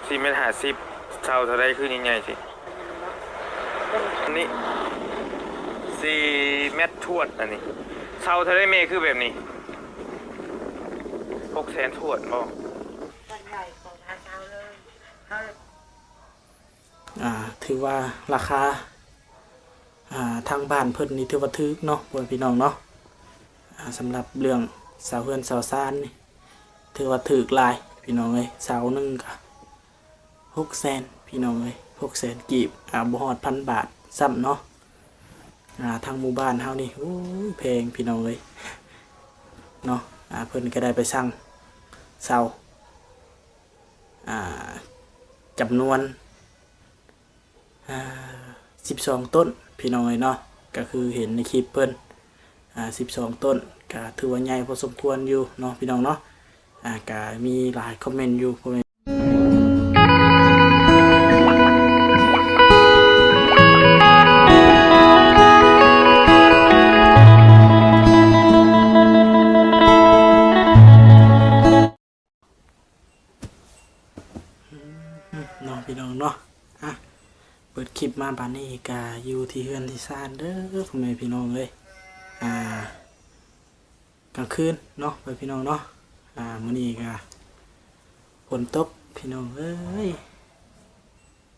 ສີ່ແມັດຫ້າສິບ ເຊົ່າເທົ່າໃດຄືໃຫຍ່ໆຊິ? ອັນນີ້ສີ່ແມັດຖ້ວນ. ອັນນີ້ເຊົ່າເທົ່າໃດແມ່ ຄືແບບນີ້? ຫົກແສນຖ້ວນບໍ່? ສ່ວນໃຫຍ່ຂອງລາວເຊົ່າເລີຍ. ອ່າ ຖືວ່າລາຄາ ອ່າ ທາງບ້ານເພິ່ນນີ້ຖືວ່າຖືກເນາະ ພໍ່ແມ່ພີ່ນ້ອງເນາະ. ອ່າ ສຳລັບເລື່ອງເຊົ່າເຮືອນເຊົ່າຊານນີ້ ຖືວ່າຖືກຫຼາຍພີ່ນ້ອງເອີຍ. ເຊົ່າໜຶ່ງກະຫົກແສນພີ່ນ້ອງເອີຍ, ຫົກແສນກີບ ອ່າ ບໍ່ຮອດພັນບາດຊ້ຳເນາະ. ອ່າ ທາງໝູ່ບ້ານເຮົານີ້ ໂອ້ຍ ແພງພີ່ນ້ອງເອີຍເນາະ. ອ່າ ເພິ່ນກະໄດ້ໄປສັ່ງເຊົ່າ ອ່າ ຈຳນວນ ອ່າ ສິບສອງຕົ້ນພີ່ນ້ອງເອີຍເນາະ. ກະຄືເຫັນໃນຄລິບເພິ່ນ ອ່າ ສິບສອງຕົ້ນ ກະຖືວ່າໃຫຍ່ພໍສົມຄວນຢູ່ເນາະພີ່ນ້ອງເນາະ. ອ່າ ກະມີຫຼາຍຄອມເມັນຢູ່ ພໍ່ແມ່ ເນາະພີ່ນ້ອງເນາະ. ອ່ະ ເປີດຄລິບມາບາດນີ້ກະຢູ່ທີ່ເຮືອນທີ່ຊານເດີ ພໍ່ແມ່ພີ່ນ້ອງເອີຍ. ອ່າ ກາງຄືນເນາະ ພໍ່ແມ່ພີ່ນ້ອງເນາະ. ອ່າ ມື້ນີ້ກະຝົນຕົກພີ່ນ້ອງເອີຍ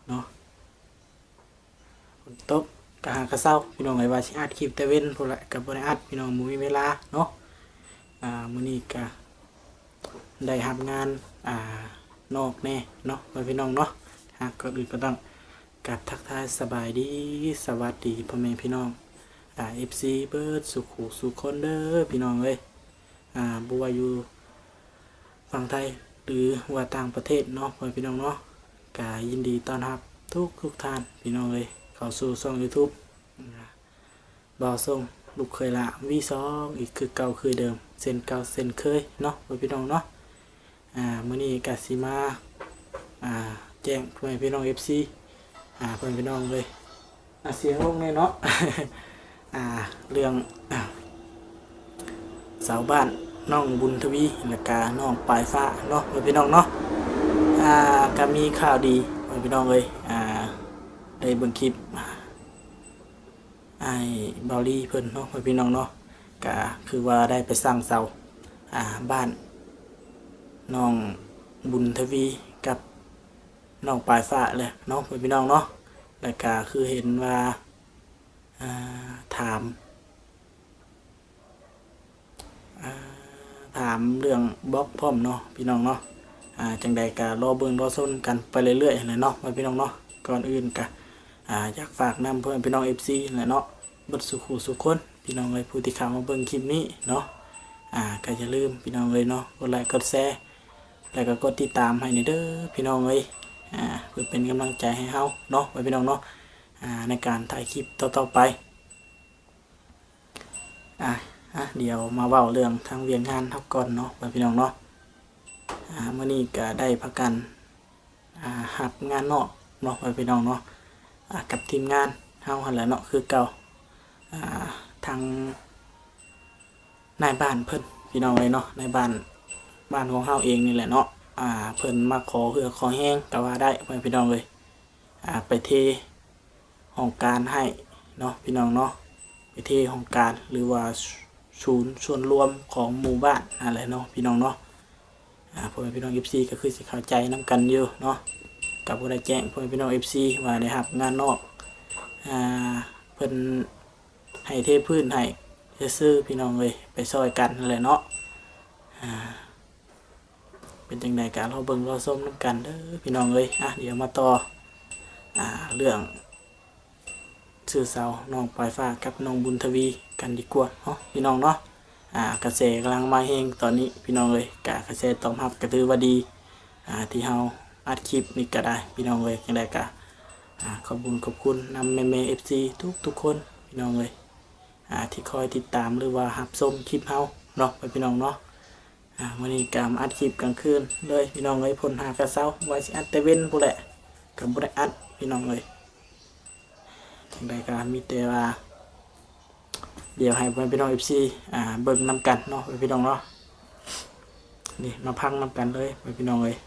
ເນາະ. ຝົນຕົກກະຫາກະເຊົາພີ່ນ້ອງເອີຍ, ວ່າຊິອັດຄລິບແຕ່ເວັນພຸ້ນແຫຼະ ກະບໍ່ໄດ້ອັດພີ່ນ້ອງ ບໍ່ມີເວລາເນາະ. ອ່າ ມື້ນີ້ກະໄດ້ຮັບງານ ອ່າ ນອກແດ່ເນາະ ພໍ່ແມ່ພີ່ນ້ອງເນາະ. ອ່າ ກ່ອນອື່ນກະຕ້ອງກາບທັກທາຍສະບາຍດີ ສະຫວັດດີພໍ່ແມ່ພີ່ນ້ອງ ອ່າ ເອັຟຊີ ເບິດສູ່ຄູ່ສູ່ຄົນເດີພີ່ນ້ອງເອີຍ. ອ່າ ບໍ່ວ່າຢູ່ຝັ່ງໄທ ຫຼືວ່າຕ່າງປະເທດເນາະ ພໍ່ແມ່ພີ່ນ້ອງເນາະ, ກະຍິນດີຕ້ອນຮັບທຸກໆທ່ານພີ່ນ້ອງເອີຍ ເຂົ້າສູ່ຊ່ອງຢູທູບ ບ່າວຊົງ ລູກເຂີຍຫຼ້າ ວີສອງ ອີກຄືເກົ່າຄືເດີມ ເຊັ່ນເກົ່າເຊັ່ນເຄີຍເນາະ ພໍ່ແມ່ພີ່ນ້ອງເນາະ. ອ່າ ມື້ນີ້ກະຊິມາ ອ່າ ແຈ້ງພໍ່ແມ່ພີ່ນ້ອງເອັຟຊີ ອ່າ ພໍ່ແມ່ພີ່ນ້ອງເອີຍ ອ່າ ສຽງລົງແດ່ເນາະ ອ່າ ເລື່ອງ ອ່າ ຊາວບ້ານ ນ້ອງບຸນທະວີ ແລ້ວກະນ້ອງປາຍຟ້າເນາະ ພີ່ນ້ອງເນາະ. ອ່າ ກະມີຂ່າວດີ ພີ່ນ້ອງເອີຍ ອ່າ ໄດ້ເບິ່ງຄລິບ ອ້າຍບ່າວລີເພິ່ນເນາະ ພີ່ນ້ອງເນາະ, ກະຄືວ່າໄດ້ໄປສັ່ງເຊົ່າ ອ່າ ບ້ານນ້ອງບຸນທະວີກັບນ້ອງປາຍຟ້າແຫຼະເນາະ ພີ່ນ້ອງເນາະ. ແລ້ວກະຄືເຫັນວ່າ ອ່າ ຖາມ ອ່າ ຖາມເລື່ອງບລັອກພ້ອມເນາະ ພີ່ນ້ອງເນາະ. ອ່າ ຈັ່ງໃດກະລໍເບິ່ງລໍຊົມກັນໄປເລື້ອຍໆຫັ້ນແຫຼະເນາະ ພີ່ນ້ອງເນາະ. ກ່ອນອື່ນກະ ອ່າ ຢາກຝາກນຳພໍ່ແມ່ພີ່ນ້ອງເອັຟຊີຫັ້ນແຫຼະເນາະ ເບິດສູ່ຄູ່ສູ່ຄົນ ພີ່ນ້ອງເອີຍ ຜູ້ທີ່ເຂົ້າມາເບິ່ງຄລິບນີ້ເນາະ ອ່າ ກະຢ່າລືມ ພີ່ນ້ອງເອີຍເນາະ ກົດໄລກ໌ ກົດແຊ ແລ້ວກະກົດຕິດຕາມໃຫ້ແດ່ເດີ ພີ່ນ້ອງເອີຍ ອ່າ ເພື່ອເປັນກຳລັງໃຈໃຫ້ເຮົາເນາະ ພີ່ນ້ອງເນາະ ອ່າ ໃນການຖ່າຍຄລິບຕໍ່ໆໄປ. ອ່າ ອ່າ ດຽວມາເວົ້າເລື່ອງທາງວຽກງານເຮົາກ່ອນເນາະ ພີ່ນ້ອງເນາະ. ອ່າ ມື້ນີ້ກະໄດ້ພາກັນ ອ່າ ຮັບງານນອກເນາະ ພີ່ນ້ອງເນາະ ອ່າ ກັບທີມງານເຮົາຫັ້ນແຫຼະເນາະ ຄືເກົ່າ. ອ່າ ທາງນາຍບ້ານເພິ່ນ ພີ່ນ້ອງເອີຍເນາະ ນາຍບ້ານ ບ້ານຂອງເຮົາເອງນີ້ແຫຼະເນາະ ອ່າ ເພິ່ນມາຂໍເຫື່ອຂໍແຮງກະວ່າໄດ້ ພີ່ນ້ອງເອີຍ ອ່າ ໄປເທຫ້ອງການໃຫ້ເນາະ ພີ່ນ້ອງເນາະ, ໄປເທຫ້ອງການ ຫຼືວ່າສູນສ່ວນລວມຂອງໝູ່ບ້ານຫັ້ນແຫຼະເນາະ ພີ່ນ້ອງເນາະ. ອ່າ ພໍ່ແມ່ພີ່ນ້ອງເອັຟຊີກະຄືຊິເຂົ້າໃຈນຳກັນຢູ່ເນາະ, ກະບໍ່ໄດ້ແຈ້ງພໍ່ແມ່ພີ່ນ້ອງເອັຟຊີວ່າໄດ້ຮັບງານນອກ ອ່າ ເພິ່ນໃຫ້ເທພື້ນໃຫ້ຊື່ໆ ພີ່ນ້ອງເອີຍ ໄປຊ່ອຍກັນຫັ້ນແຫຼະເນາະ. ອ່າ ເປັນຈັ່ງໃດກະລໍເບິ່ງລໍຊົມນຳກັນເດີ ພີ່ນ້ອງເອີຍ. ອ່ະ ດຽວມາຕໍ່ ອ່າ ເລື່ອງ ຊື່ເຊົ່າ ນ້ອງປາຍຟ້າກັບນ້ອງບຸນທະວີກັນດີກວ່າເນາະ ພີ່ນ້ອງເນາະ. ອ່າ ກະແສກຳລັງມາແຮງຕອນນີ້ ພີ່ນ້ອງເອີຍ, ກະກະແສຕອບຮັບກະຖືວ່າດີ ອ່າ ທີ່ເຮົາອັດຄລິບນີ້ກະໄດ້ ພີ່ນ້ອງເອີຍ. ຈັ່ງໃດກະ ອ່າ ຂອບບຸນຂອບຄຸນນຳແມ່ໆ ເອັຟຊີ ທຸກໆຄົນ ພີ່ນ້ອງເອີຍ ອ່າ ທີ່ຄອຍຕິດຕາມ ຫຼືວ່າຮັບຊົມຄລິບເຮົາເນາະ ພີ່ນ້ອງເນາະ. ອ່າ ມື້ນີ້ກະມາອັດຄລິບກາງຄືນເລີຍ ພີ່ນ້ອງເອີຍ, ຝົນຫາກະເຊົາ ວ່າຊິອັດແຕ່ເວັນພຸ້ນແຫຼະ ກະບໍ່ໄດ້ອັດ ພີ່ນ້ອງເອີຍ. ຈັ່ງໃດກະມີແຕ່ວ່າ ດຽວໃຫ້ພໍ່ແມ່ພີ່ນ້ອງເອັຟຊີ ອ່າ ເບິ່ງນຳກັນເນາະ ພີ່ນ້ອງເນາະ. ນີ້ ມາຟັງນຳກັນເລີຍ ພີ່ນ້ອງເອີຍ.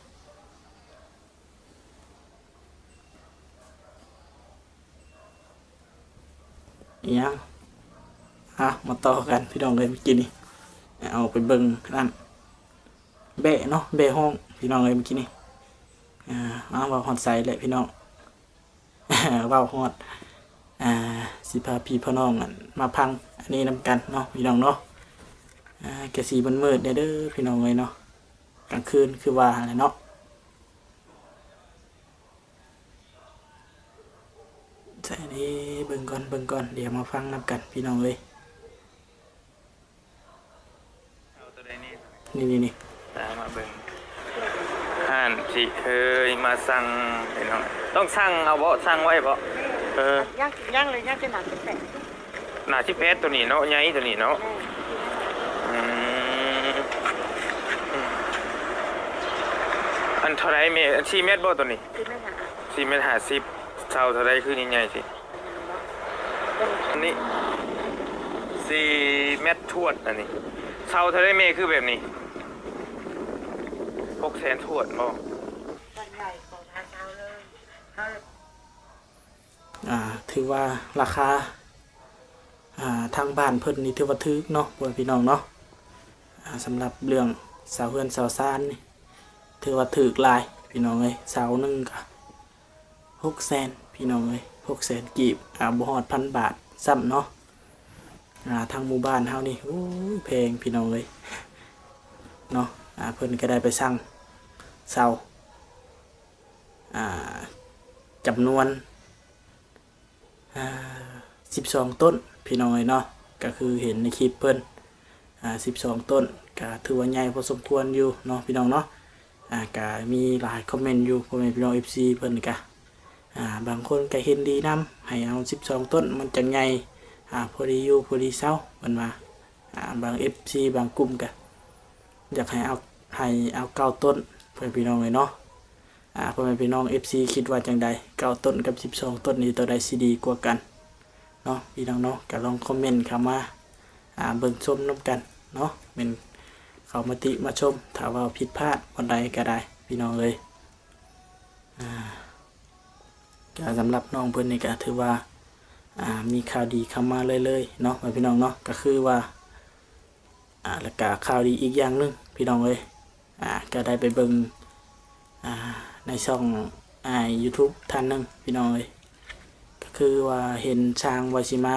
ອີ່ຫຍັງ? ອ່ະ ມາຕໍ່ກັນພີ່ນ້ອງເອີຍ ມື້ກີ້ນີ້ ເອົາໄປເບິ່ງນັ້ນ ແບ້ເນາະ ແບ້ຮ້ອງພີ່ນ້ອງເອີຍ ມື້ກີ້ນີ້ ອ່າ ເວົ້າຮອດໃສແຫຼະພີ່ນ້ອງ ເວົ້າຮອດ ອ່າ ຊິພາພີ່ພານ້ອງ ອັນ ມາຟັງອັນນີ້ນຳກັນເນາະ ພີ່ນ້ອງເນາະ ອ່າ ກະຊິມືດໆແດ່ເດີພີ່ນ້ອງເອີຍເນາະ ກາງຄືນຄືວ່າຫັ້ນແຫຼະເນາະ. ໃສ່ເດ້ ເບິ່ງກ່ອນ ເບິ່ງກ່ອນ ດຽວມາຟັງນຳກັນພີ່ນ້ອງເອີຍ ເອົາໂຕໃດນີ້ ນີ້ໆໆ ຕາມມາເບິ່ງ ຮ້ານທີ່ເຄີຍມາສັ່ງ ພີ່ນ້ອງ ຕ້ອງສັ່ງເອົາບໍ່? ສັ່ງໄວ້ບໍ່? ເອີ ຍັງ ຍັງເລີຍ ຍັງແຕ່ໜ້າສິບແປດ ໜ້າສິບແປດ ໂຕນີ້ເນາະ ໃຫຍ່ໂຕນີ້ເນາະ ແມ່ນ ອືມ ອັນເທົ່າໃດແມ່? ອັນສີ່ແມັດບໍ່ໂຕນີ້? ສີ່ແມັດຫ້າສິບ ເຊົ່າເທົ່າໃດຄືໃຫຍ່ໆຊິ? ອັນນີ້ສີ່ແມັດຖ້ວນ ອັນນີ້ເຊົ່າເທົ່າໃດແມ່? ຄືແບບນີ້ຫົກແສນຖ້ວນບໍ່? ອ່າ ຖືວ່າລາຄາ ອ່າ ທາງບ້ານເພິ່ນນີ້ຖືວ່າຖືກເນາະ ພໍ່ແມ່ພີ່ນ້ອງເນາະ ອ່າ ສຳລັບເລື່ອງເສົາເຮືອນເສົາຊານນີ້ ຖືວ່າຖືກຫຼາຍພີ່ນ້ອງເອີຍ ເສົາໜຶ່ງກະຫົກແສນພີ່ນ້ອງເອີຍ ຫົກແສນກີບ ອ່າ ບໍ່ຮອດພັນບາດຊ້ຳເນາະ ອ່າ ທາງໝູ່ບ້ານເຮົານີ້ ໂອ້ຍ ແພງພີ່ນ້ອງເອີຍເນາະ ອ່າ ເພິ່ນກະໄດ້ໄປສັ່ງເສົາ ອ່າ ຈຳນວນ ອ່າ ສິບສອງຕົ້ນພີ່ນ້ອງເອີຍເນາະ ກະຄືເຫັນໃນຄລິບເພິ່ນ ອ່າ ສິບສອງຕົ້ນ ກະຖືວ່າໃຫຍ່ພໍສົມຄວນຢູ່ເນາະ ພີ່ນ້ອງເນາະ ອ່າ ກະມີຫຼາຍຄອມເມັນຢູ່ ພໍ່ແມ່ພີ່ນ້ອງເອັຟຊີເພິ່ນກະ ອ່າ ບາງຄົນກະເຫັນດີນຳ ໃຫ້ເອົາສິບສອງຕົ້ນມັນຈັ່ງໃຫຍ່ ອ່າ ພໍດີຢູ່ພໍດີເຊົາ ເພິ່ນວ່າ ອ່າ ບາງເອັຟຊີບາງກຸ່ມກະຢາກໃຫ້ເອົາ ໃຫ້ເອົາເກົ້າຕົ້ນ ພໍ່ແມ່ພີ່ນ້ອງເອີຍເນາະ ອ່າ ພໍ່ແມ່ພີ່ນ້ອງເອັຟຊີຄິດວ່າຈັ່ງໃດ? ເກົ້າຕົ້ນກັບສິບສອງຕົ້ນນີ້ ໂຕໃດຊິດີກວ່າກັນເນາະ ພີ່ນ້ອງເນາະ ກະລອງຄອມເມັນເຂົ້າມາ ອ່າ ເບິ່ງຊົມນຳກັນເນາະ ແມ່ນເຂົ້າມາຕິມາຊົມ ຖ້າເວົ້າຜິດພາດບ່ອນໃດກະໄດ້ ພີ່ນ້ອງເອີຍ ອ່າ ກະສຳລັບນ້ອງເພິ່ນນີ້ກະຖືວ່າ ອ່າ ມີຂ່າວດີເຂົ້າມາເລື້ອຍໆເນາະ ພີ່ນ້ອງເນາະ ກະຄືວ່າ ອ່າ ແລ້ວກະຂ່າວດີອີກຢ່າງໜຶ່ງພີ່ນ້ອງເອີຍ ອ່າ ກະໄດ້ໄປເບິ່ງ ອ່າ ໃນຊ່ອງ ອ່າ ຢູທູບທ່ານໜຶ່ງພີ່ນ້ອງເອີຍ ກະຄືວ່າເຫັນຊ່າງວ່າຊິມາ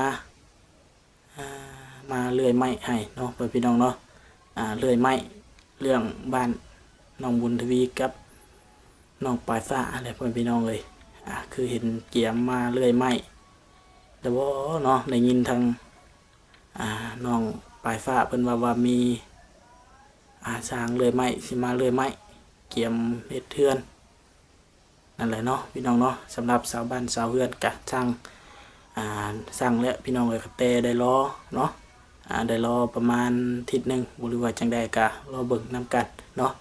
ອ່າ ມາເລື່ອຍໄມ້ໃຫ້ເນາະ ພໍ່ແມ່ພີ່ນ້ອງເນາະ ອ່າ ເລື່ອຍໄມ້ ເລື່ອງບ້ານນ້ອງບຸນທະວີກັບນ້ອງປາຍຟ້າຫັ້ນແຫຼະ ພໍ່ແມ່ພີ່ນ້ອງເອີຍ ອ່າ ຄືເຫັນກຽມມາເລື່ອຍໄມ້ແລ້ວບໍ່ເນາະ ໄດ້ຍິນທາງ ອ່າ ນ້ອງປາຍຟ້າເພິ່ນວ່າ ວ່າມີ ອ່າ ຊ່າງເລື່ອຍໄມ້ ຊິມາເລື່ອຍໄມ້ ກຽມເຮັດເຮືອນ ນັ້ນແຫຼະເນາະ ພີ່ນ້ອງເນາະ ສຳລັບຊາວບ້ານຊາວເຮືອນກະຊ່າງ ອ່າ ສັ່ງແລ້ວ ພີ່ນ້ອງເອີຍ ກະແຕ່ໄດ້ລໍເນາະ ອ່າ ໄດ້ລໍປະມານທິດໜຶ່ງ ບໍ່ ຫຼືວ່າຈັ່ງໃດກະລໍເບິ່ງນຳກັນເນາະ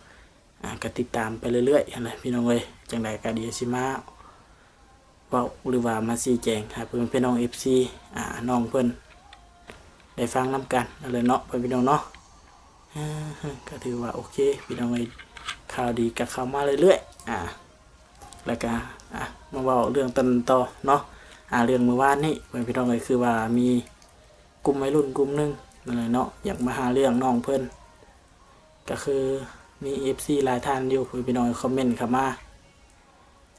ອ່າ ກະຕິດຕາມໄປເລື້ອຍໆຫັ້ນແຫຼະ ພີ່ນ້ອງເອີຍ ຈັ່ງໃດກະດຽວຊິມາເວົ້າ ຫຼືວ່າມາຊີ້ແຈງໃຫ້ພໍ່ແມ່ພີ່ນ້ອງເອັຟຊີ ອ່າ ນ້ອງເພິ່ນໄດ້ຟັງນຳກັນນັ້ນແຫຼະເນາະ ພໍ່ແມ່ພີ່ນ້ອງເນາະ ອ່າ ກະຖືວ່າໂອເຄພີ່ນ້ອງເອີຍ ຂ່າວດີກະເຂົ້າມາເລື້ອຍໆ ອ່າ ແລ້ວກະ ອ່າ ມາເວົ້າເລື່ອງຕົ້ນຕໍ່ເນາະ ອ່າ ເລື່ອງມື້ວານນີ້ ພໍ່ແມ່ພີ່ນ້ອງເອີຍ ຄືວ່າມີກຸ່ມໄວລຸ້ນກຸ່ມໜຶ່ງນັ້ນແຫຼະເນາະ ຢາກມາຫາເລື່ອງນ້ອງເພິ່ນ ກະຄືມີເອັຟຊີຫຼາຍທ່ານຢູ່ ພີ່ນ້ອງຄອມເມັນເຂົ້າມາ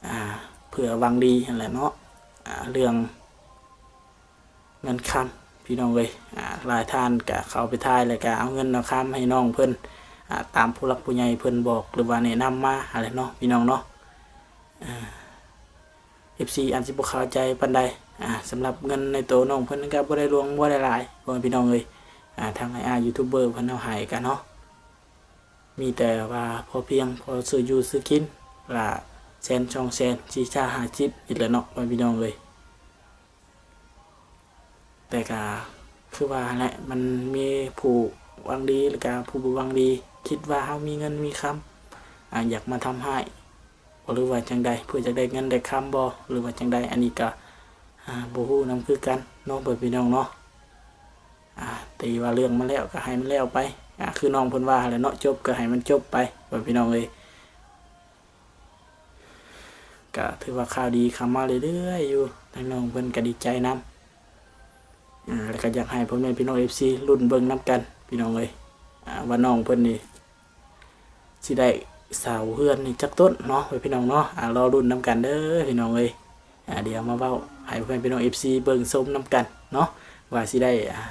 ອ່າ ເພື່ອຫວັງດີຫັ້ນແຫຼະເນາະ ອ່າ ເລື່ອງເງິນຄຳ ພີ່ນ້ອງເອີຍ ອ່າ ຫຼາຍທ່ານກະເຂົ້າໄປຖ່າຍ ແລ້ວກະເອົາເງິນເອົາຄຳໃຫ້ນ້ອງເພິ່ນ ອ່າ ຕາມຜູ້ຫຼັກຜູ້ໃຫຍ່ເພິ່ນບອກ ຫຼືວ່າແນະນຳມາຫັ້ນແຫຼະເນາະ ພີ່ນ້ອງເນາະ ອ່າ ເອັຟຊີອາດຊິບໍ່ເຂົ້າໃຈປານໃດ ອ່າ ສຳລັບເງິນໃນໂຕນ້ອງເພິ່ນກະບໍ່ໄດ້ຫຼວງບໍ່ໄດ້ຫຼາຍ ພໍ່ແມ່ພີ່ນ້ອງເອີຍ ອ່າ ທາງອ້າຍຢູທູບເບີເພິ່ນເອົາໃຫ້ກະເນາະ ມີແຕ່ວ່າພໍພຽງ ພໍຊື້ຢູ່ຊື້ກິນ ລະແສນສອງແສນ ສີ່ຫ້າສິບນີ້ແຫຼະເນາະ ພໍ່ແມ່ພີ່ນ້ອງເອີຍ ແຕ່ກະຄືວ່າຫັ້ນແຫຼະ ມັນມີຜູ້ຫວັງດີ ແລ້ວກະຜູ້ບໍ່ຫວັງດີ ຄິດວ່າເຮົາມີເງິນມີຄຳ ອ່າ ຢາກມາທຳຮ້າຍ ບໍ່ ຫຼືວ່າຈັ່ງໃດ ເພື່ອຢາກໄດ້ເງິນໄດ້ຄຳບໍ່ ຫຼືວ່າຈັ່ງໃດ ອັນນີ້ກະ ອ່າ ບໍ່ຮູ້ນຳຄືກັນເນາະ ພໍ່ແມ່ພີ່ນ້ອງເນາະ ອ່າ ຕີວ່າເລື່ອງມັນແລ້ວກະໃຫ້ມັນແລ້ວໄປ ອ່າ ຄືນ້ອງເພິ່ນວ່າຫັ້ນແຫຼະເນາະ ຈົບກະໃຫ້ມັນຈົບໄປ ພໍ່ແມ່ພີ່ນ້ອງເອີຍ ກະຖືວ່າຂ່າວດີເຂົ້າມາເລື້ອຍໆຢູ່ ທາງນ້ອງເພິ່ນກະດີໃຈນຳ ອ່າ ແລ້ວກໍຢາກໃຫ້ພໍ່ແມ່ພີ່ນ້ອງເອັຟຊີລຸ້ນເບິ່ງນຳກັນ ພີ່ນ້ອງເອີຍ ອ່າ ວ່ານ້ອງເພິ່ນນີ້ຊິໄດ້ເສົາເຮືອນນີ້ຈັກຕົ້ນເນາະ ພີ່ນ້ອງເນາະ ອ່າ ລໍລຸ້ນນຳກັນເດີ ພີ່ນ້ອງເອີຍ. ອ່າ ດຽວມາເວົ້າໃຫ້ພໍ່ແມ່ພີ່ນ້ອງເອັຟຊີເບິ່ງຊົມນຳກັນເນາະ ວ່າຊິໄດ້ ອ່າ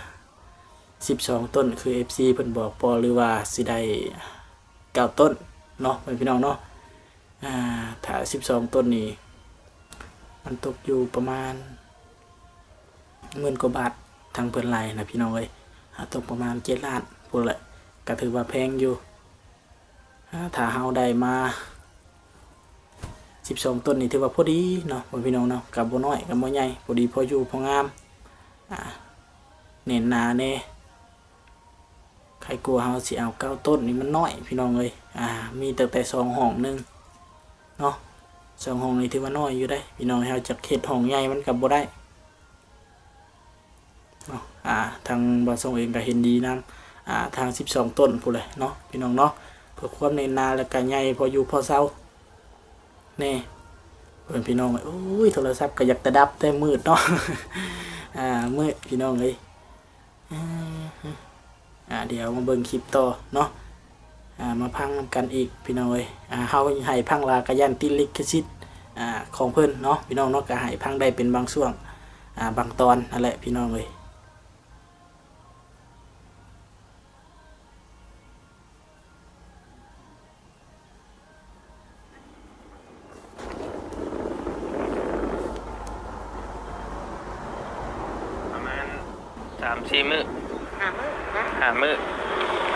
ສິບສອງຕົ້ນຄືເອັຟຊີເພິ່ນບອກບໍ່ ຫຼືວ່າຊິໄດ້ເກົ້າຕົ້ນເນາະ ພີ່ນ້ອງເນາະ. ອ່າ ຖ້າສິບສອງຕົ້ນນີ້ ມັນຕົກຢູ່ປະມານໝື່ນກວ່າບາດ ທາງເພິ່ນໄລ່ນະ ພີ່ນ້ອງເອີຍ ອ່າ ຕົກປະມານເຈັດລ້ານພຸ້ນແຫຼະ ກໍຖືວ່າແພງຢູ່. ອ່າ ຖ້າເຮົາໄດ້ມາສິບສອງຕົ້ນນີ້ ຖືວ່າພໍດີເນາະ ພໍ່ແມ່ພີ່ນ້ອງເນາະ ກໍບໍ່ນ້ອຍກໍບໍ່ໃຫຍ່ ພໍດີພໍຢູ່ພໍງາມ ອ່າ ແໜ້ນໜາແດ່. ໃຄກວ່າເຮົາຊິເອົາເກົ້າຕົ້ນນີ້ ມັນນ້ອຍ ພີ່ນ້ອງເອີຍ ອ່າ ມີຕັ້ງແຕ່ສອງຫ້ອງໜຶ່ງເນາະ ສອງຫ້ອງນີ້ຖືວ່ານ້ອຍຢູ່ເດ້ ພີ່ນ້ອງ. ເຮົາຈະເຮັດຫ້ອງໃຫຍ່ມັນກໍບໍ່ໄດ້ເນາະ. ອ່າ ທາງບ່າວຊົງເອງກໍເຫັນດີນຳ ອ່າ ທາງສິບສອງຕົ້ນພຸ້ນແຫຼະເນາະ ພີ່ນ້ອງເນາະ ເພື່ອຄວາມແໜ້ນໜາ ແລ້ວກໍໃຫຍ່ພໍຢູ່ພໍເຊົາແດ່. ເພິ່ນ ພີ່ນ້ອງເອີຍ ໂອ້ຍ ໂທລະສັບກໍຢາກຕະດັບແຕ່ ມືດເນາະ ອ່າ ມືດ ພີ່ນ້ອງເອີຍ. ອ່າ ດຽວມາເບິ່ງຄລິບຕໍ່ເນາະ ອ່າ ມາຟັງນຳກັນອີກ ພີ່ນ້ອງເອີຍ. ອ່າ ເຮົາໃຫ້ຟັງຫຼາຍກໍຢ້ານຕິດລິຂະສິດ ອ່າ ຂອງເພິ່ນເນາະ ພີ່ນ້ອງເນາະ ກໍໃຫ້ຟັງໄດ້ເປັນບາງຊ່ວງ ອ່າ ບາງຕອນຫັ້ນແຫຼະ ພີ່ນ້ອງເອີຍ. ປະມານສາມສີ່ມື້ ຫ້າມື້ນະ ຫ້າມື້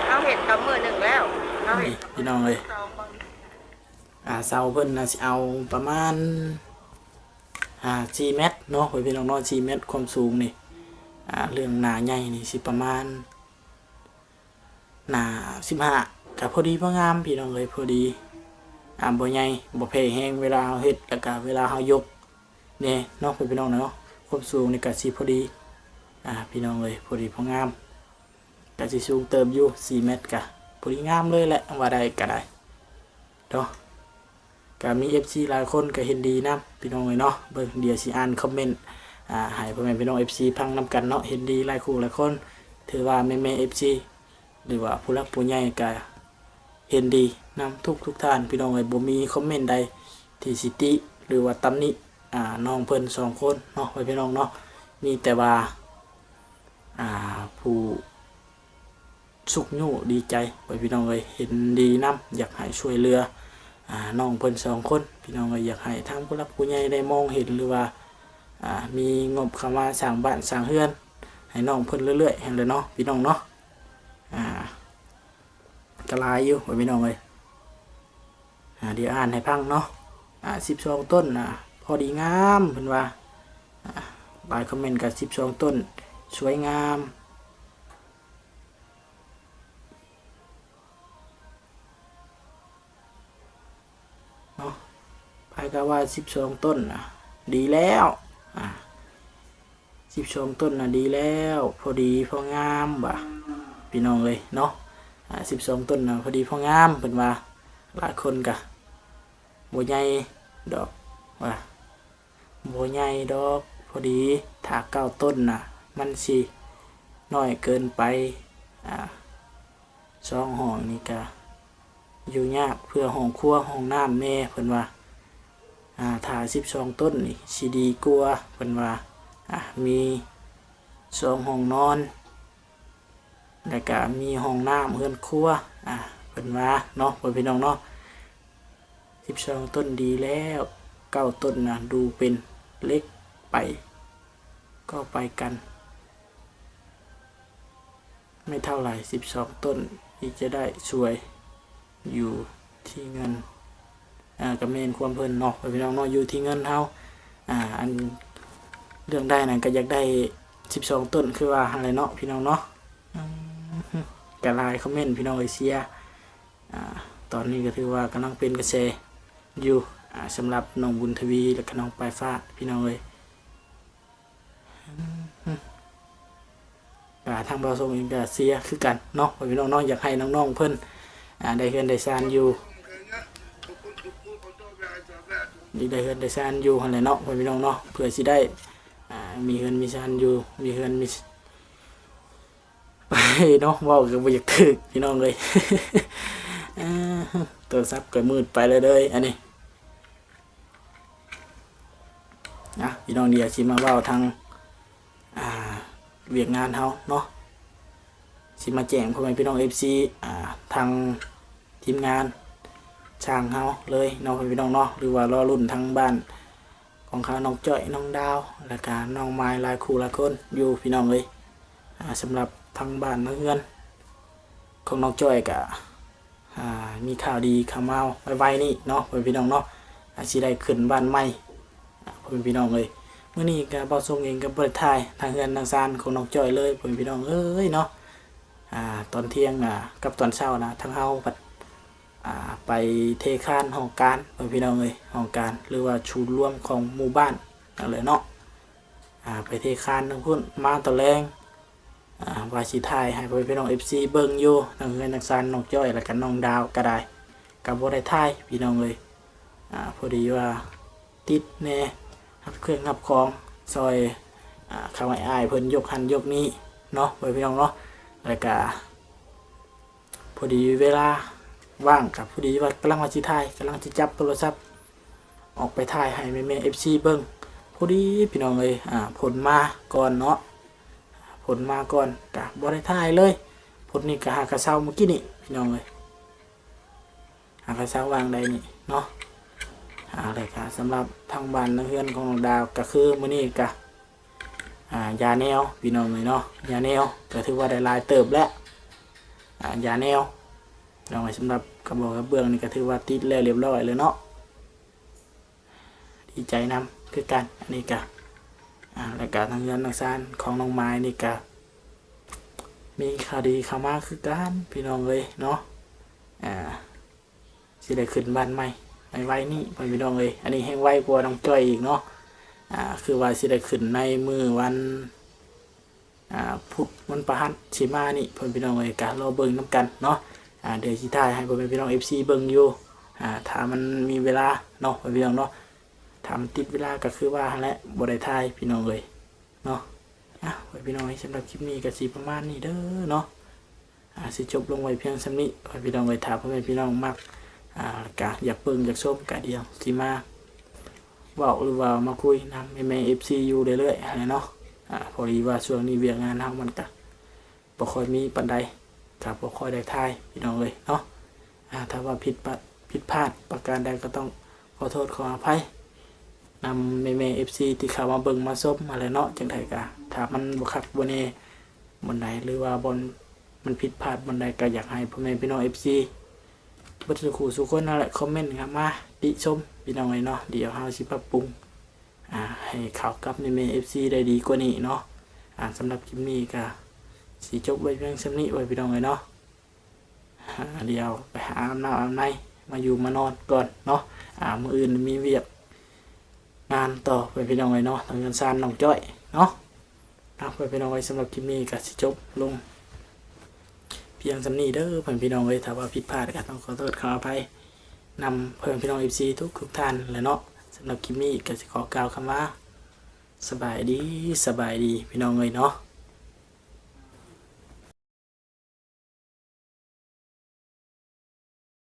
ເຮົາເຮັດກໍມື້ໜຶ່ງແລ້ວ ເຮົາເຮັດ ນີ້ ພີ່ນ້ອງເອີຍ ອ່າ ເສົາເພິ່ນນະຊິເອົາປະມານ ອ່າ ສີ່ແມັດເນາະ ພີ່ນ້ອງເນາະ ສີ່ແມັດຄວາມສູງນີ້ ອ່າ ເລື່ອງໜາໃຫຍ່ນີ້ຊິປະມານ ໜາສິບຫ້າ ກະພໍດີພໍງາມ ພີ່ນ້ອງເອີຍ ພໍດີ ອ່າ ບໍ່ໃຫຍ່ບໍ່ແຜ່ແຮງ ເວລາເຮົາເຮັດ ແລ້ວກະເວລາເຮົາຍົກແດ່ເນາະ ພີ່ນ້ອງເນາະ. ຄວາມສູງນີ້ກະຊິພໍດີ ອ່າ ພີ່ນ້ອງເອີຍ ພໍດີພໍງາມ ກະຊິສູງເຕີບຢູ່ ສີ່ແມັດ ກະພໍດີງາມເລີຍແຫຼະ ວ່າໄດ້ກະໄດ້ເນາະ. ກະມີເອັຟຊີຫຼາຍຄົນກະເຫັນດີນຳ ພີ່ນ້ອງເອີຍເນາະ. ເບິ່ງ ດຽວຊິອ່ານຄອມເມັນ ອ່າ ໃຫ້ພໍ່ແມ່ພີ່ນ້ອງເອັຟຊີຟັງນຳກັນເນາະ ເຫັນດີຫຼາຍຄູ່ຫຼາຍຄົນ. ຖືວ່າແມ່ໆເອັຟຊີ ຫຼືວ່າຜູ້ຫຼັກຜູ້ໃຫຍ່ກະເຫັນດີນຳທຸກໆທ່ານ ພີ່ນ້ອງເອີຍ. ບໍ່ມີຄອມເມັນໃດທີ່ຊິຕິ ຫຼືວ່າຕຳໜິ ອ່າ ນ້ອງເພິ່ນສອງຄົນເນາະ ພີ່ນ້ອງເນາະ. ມີແຕ່ວ່າ ອ່າ ຜູ້ ຊຸກຍູ້ດີໃຈ ພີ່ນ້ອງເອີຍ ເຫັນດີນຳ ຢາກໃຫ້ຊ່ວຍເຫຼືອ ອ່າ ນ້ອງເພິ່ນສອງຄົນ ພີ່ນ້ອງເອີຍ. ຢາກໃຫ້ທາງຜູ້ຫຼັກຜູ້ໃຫຍ່ໄດ້ມອງເຫັນ ຫຼືວ່າ ອ່າ ມີງົບເຂົ້າມາສ້າງບ້ານສ້າງເຮືອນໃຫ້ນ້ອງເພິ່ນເລື້ອຍໆຫັ້ນແຫຼະເນາະ ພີ່ນ້ອງເນາະ. ອ່າ ກະຫຼາຍຢູ່ ພີ່ນ້ອງເອີຍ. ອ່າ ດຽວອ່ານໃຫ້ຟັງເນາະ. ອ່າ ສິບສອງຕົ້ນນະ ພໍດີງາມ ເພິ່ນວ່າ. ອ່າ ຫຼາຍຄອມເມັນກະ ສິບສອງຕົ້ນ ສວຍງາມ ເນາະ. ໃຜກໍວ່າສິບສອງຕົ້ນນະ ດີແລ້ວ ອ່າ ສິບສອງຕົ້ນນະ ດີແລ້ວ ພໍດີພໍງາມວ່າ ພີ່ນ້ອງເອີຍເນາະ. ອ່າ ສິບສອງຕົ້ນນະ ພໍດີພໍງາມ ເພິ່ນວ່າ. ຫຼາຍຄົນກະບໍ່ໃຫຍ່ດອກວ່າ ບໍ່ໃຫຍ່ດອກ ພໍດີ. ຖ້າເກົ້າຕົ້ນນະ ມັນຊິນ້ອຍເກີນໄປ. ອ່າ ສອງຫ້ອງນີ້ກະຢູ່ຍາກ ເພື່ອຫ້ອງຄົວຫ້ອງນ້ຳແດ່ ເພິ່ນວ່າ. ອ່າ ຖ້າສິບສອງຕົ້ນນີ້ຊິດີກວ່າ ເພິ່ນວ່າ. ອ່າ ມີສອງຫ້ອງນອນ ແລ້ວກະມີຫ້ອງນ້ຳເຮືອນຄົວ ອ່າ ເພິ່ນວ່າເນາະ ພໍ່ແມ່ພີ່ນ້ອງເນາະ. ສິບສອງຕົ້ນດີແລ້ວ ເກົ້າຕົ້ນນະ ດູເປັນເຫຼັກໄປ ກໍໄປກັນ ໄມ່ເທົ່າໃດ ສິບສອງຕົ້ນ ທີ່ຈະໄດ້ຊ່ວຍ ຢູ່ທີ່ເງິນ ອ່າ ກໍແມ່ນຄວາມເພິ່ນເນາະ ພີ່ນ້ອງເນາະ ຢູ່ທີ່ເງິນເຮົາ. ອ່າ ອັນເລື່ອງໄດ້ນັ້ນກໍຢາກໄດ້ສິບສອງຕົ້ນ ຄືວ່າຫັ້ນແຫຼະເນາະ ພີ່ນ້ອງເນາະ. ອືມ ກໍຫຼາຍຄອມເມັນ ພີ່ນ້ອງເອີຍ ເຊຍ. ອ່າ ຕອນນີ້ກໍຖືວ່າກຳລັງເປັນກະແສຢູ່ ອ່າ ສຳລັບນ້ອງບຸນທະວີ ແລະກະນ້ອງປາຍຟ້າ ພີ່ນ້ອງເອີຍ. ອ່າ ທາງບ່າວຊົງເອງກະເຊຍຄືກັນເນາະ ພີ່ນ້ອງເນາະ. ຢາກໃຫ້ນ້ອງໆເພິ່ນ ອ່າ ໄດ້ເຮືອນໄດ້ຊານຢູ່ ໄດ້ເຮືອນໄດ້ຊານຢູ່ຫັ້ນແຫຼະເນາະ ພີ່ນ້ອງເນາະ ເພື່ອຊິໄດ້ ອ່າ ມີເຮືອນມີຊານຢູ່ ມີເຮືອນມີ ໄປເນາະ ເວົ້າກໍບໍ່ຢາກຖືກພີ່ນ້ອງເອີຍ ໂທລະສັບກໍມືດໄປແລ້ວເດີ ອັນນີ້ ນະ ພີ່ນ້ອງ ດຽວຊິມາເວົ້າທາງ ອ່າ ວຽກງານເຮົາເນາະ ຊິມາແຈ້ງພໍ່ແມ່ພີ່ນ້ອງ ເອັຟຊີ ອ່າ ທາງທີມງານຊ່າງເຮົາເລີຍເນາະ ພີ່ນ້ອງເນາະ ຫຼືວ່າລໍລຸ້ນທາງບ້ານ ຂອງຂ້ານ້ອງຈ້ອຍ ນ້ອງດາວ ແລ້ວກະນ້ອງມາຍ ຫຼາຍຄູ່ຫຼາຍຄົນຢູ່ພີ່ນ້ອງເອີຍ ອ່າ ສຳລັບທາງບ້ານທາງເຮືອນຂອງນ້ອງຈ້ອຍກະ ອ່າ ມີຂ່າວດີເຂົ້າມາໄວໆນີ້ເນາະ ພໍ່ແມ່ພີ່ນ້ອງເນາະ ອ່າ ຊິໄດ້ຂຶ້ນບ້ານໃໝ່ ອ່າ ພໍ່ແມ່ພີ່ນ້ອງເອີຍ ມື້ນີ້ກະບ່າວຊົງເອງກະບໍ່ໄດ້ຖ່າຍທາງເຮືອນທາງຊານຂອງນ້ອງຈ້ອຍເລີຍ ພໍ່ແມ່ພີ່ນ້ອງເອີຍເນາະ ອ່າ ຕອນທ່ຽງ ອ່າ ກັບຕອນເຊົ້ານະ ທາງເຮົາພັດ ອ່າ ໄປເທຄານຫ້ອງການ ພໍ່ແມ່ພີ່ນ້ອງເອີຍ ຫ້ອງການ ຫຼືວ່າສູນລວມຂອງໝູ່ບ້ານນັ້ນແຫຼະເນາະ ອ່າ ໄປເທຄານທາງພຸ້ນ ມາຕອນແລງ ອ່າ ວ່າຊິຖ່າຍໃຫ້ພໍ່ແມ່ພີ່ນ້ອງ ເອັຟຊີ ເບິ່ງຢູ່ ທັງເຮືອນທັງຊານນ້ອງຈ້ອຍ ແລ້ວກະນ້ອງດາວກະໄດ້ ກະບໍ່ໄດ້ຖ່າຍພີ່ນ້ອງເອີຍ ອ່າ ພໍດີວ່າຕິດແດ່ ຮັບເຄື່ອງຮັບຂອງ ຊ່ອຍ ອ່າ ເຂົາອ້າຍໆເພິ່ນຍົກຫັ້ນຍົກນີ້ເນາະ ພໍ່ແມ່ພີ່ນ້ອງເນາະ ແລ້ວກະ ພໍດີເວລາວ່າງກະພໍດີວ່າກຳລັງວ່າຊິຖ່າຍ ກຳລັງຊິຈັບໂທລະສັບອອກໄປຖ່າຍໃຫ້ແມ່ໆ ເອັຟຊີ ເບິ່ງ ພໍດີພີ່ນ້ອງເອີຍ ອ່າ ຝົນມາກ່ອນເນາະ ຝົນມາກ່ອນກະບໍ່ໄດ້ຖ່າຍເລີຍ ຝົນນີ້ກະຫາກະເຊົາມື້ກີ້ນີ້ພີ່ນ້ອງເອີຍ ຫາກະເຊົາຫວ່າງໃດນີ້ເນາະ ອ່າ ແລ້ວກະສຳລັບທາງບ້ານທາງເຮືອນຂອງນ້ອງດາວກະຄືມື້ນີ້ກະ ອ່າ ຢາແນວພີ່ນ້ອງເອີຍເນາະ ຢາແນວກະຖືວ່າໄດ້ຫຼາຍເຕີບແລ້ວ ອ່າ ຢາແນວພີ່ນ້ອງເອີຍ ສຳລັບກະບອກກະເບື້ອງນີ້ກະຖືວ່າຕິດແລ້ວລຽບຮ້ອຍແລ້ວເນາະ ດີໃຈນຳຄືກັນ ອັນນີ້ກະ ອ່າ ແລ້ວກະທາງເຮືອນທາງຊານຂອງນ້ອງມາຍນີ້ກະ ມີຂ່າວດີເຂົ້າມາຄືກັນພີ່ນ້ອງເອີຍເນາະ ອ່າ ຊິໄດ້ຂຶ້ນບ້ານໃໝ່ໄວໆນີ້ ພໍ່ແມ່ພີ່ນ້ອງເອີຍ ອັນນີ້ແຮ່ງໄວກວ່ານ້ອງຈ້ອຍອີກເນາະ ອ່າ ຄືວ່າຊິໄດ້ຂຶ້ນໃນມື້ວັນ ອ່າ ພຸດ ວັນພະຫັດຊິມານີ້ ພໍ່ແມ່ພີ່ນ້ອງເອີຍ ກະລໍເບິ່ງນຳກັນເນາະ ອ່າ ດຽວຊິຖ່າຍໃຫ້ພໍ່ແມ່ພີ່ນ້ອງ ເອັຟຊີ ເບິ່ງຢູ່ ອ່າ ຖ້າມັນມີເວລາເນາະ ພໍ່ແມ່ພີ່ນ້ອງເນາະ ຖ້າມັນຕິດເວລາກະຄືວ່າຫັ້ນແຫຼະ ບໍ່ໄດ້ຖ່າຍພີ່ນ້ອງເອີຍ ເນາະ ອ່ະ ພໍ່ແມ່ພີ່ນ້ອງເອີຍ ສຳລັບຄລິບນີ້ກະຊິປະມານນີ້ເດີເນາະ ອ່າ ຊິຈົບລົງໄວ້ພຽງສ່ຳນີ້ ພໍ່ແມ່ພີ່ນ້ອງເອີຍ ຖ້າພໍ່ແມ່ພີ່ນ້ອງມັກ ອ່າ ກະຢາກເບິ່ງຢາກຊົມ ກະດຽວຊິມາເວົ້າ ຫຼືວ່າມາຄຸຍນຳແມ່ໆ ເອັຟຊີ ຢູ່ເລື້ອຍໆຫັ້ນແຫຼະເນາະ ອ່າ ພໍດີວ່າຊ່ວງນີ້ວຽກງານເຮົາມັນກະ ບໍ່ຄ່ອຍມີປານໃດ ກະບໍ່ຄ່ອຍໄດ້ຖ່າຍພີ່ນ້ອງເອີຍເນາະ ອ່າ ຖ້າວ່າຜິດພາດ ຜິດພາດປະການໃດກະຕ້ອງຂໍໂທດຂໍອະໄພນຳແມ່ໆ ເອັຟຊີ ທີ່ເຂົ້າມາເບິ່ງມາຊົມຫັ້ນແຫຼະເນາະ ຈັ່ງໃດກະຖ້າມັນບໍ່ຄັກບໍ່ແນ່ບ່ອນໃດ ຫຼືວ່າບ່ອນມັນຜິດພາດບ່ອນໃດ ກະຢາກໃຫ້ພໍ່ແມ່ພີ່ນ້ອງ ເອັຟຊີ ເບິດສູ່ຄູ່ສູ່ຄົນຫັ້ນແຫຼະ ຄອມເມັນເຂົ້າມາຕິຊົມພີ່ນ້ອງເອີຍເນາະ ດຽວເຮົາຊິປັບປຸງ ອ່າ ໃຫ້ເຂົ້າກັບແມ່ໆ ເອັຟຊີ ໄດ້ດີກວ່ານີ້ເນາະ ອ່າ ສຳລັບຄລິບນີ້ກະຊິຈົບໄວ້ພຽງສ່ຳນີ້ໄວ້ພີ່ນ້ອງເອີຍເນາະ ອ່າ ດຽວໄປຫາອາບນ້ຳອາບໃນ ມາຢູ່ມານອນກ່ອນເນາະ ອ່າ ມື້ອື່ນມີວຽກງານຕໍ່ໄປພີ່ນ້ອງເອີຍເນາະ ທາງເຮືອນຊານນ້ອງຈ້ອຍເນາະ ອ່າ ໄປພີ່ນ້ອງເອີຍ ສຳລັບຄລິບນີ້ກະຊິຈົບລົງພຽງສ່ຳນີ້ເດີ ພໍ່ແມ່ພີ່ນ້ອງເອີຍ ຖ້າວ່າຜິດພາດກະຕ້ອງຂໍໂທດຂໍອະໄພນຳພໍ່ແມ່ພີ່ນ້ອງ ເອັຟຊີ ທຸກໆທ່ານແຫຼະເນາະ ສຳລັບຄລິບນີ້ກະຊິຂໍກ່າວຄຳວ່າ ສະບາຍດີ ສະບາຍດີພີ່ນ້ອງເອີຍເນາະ.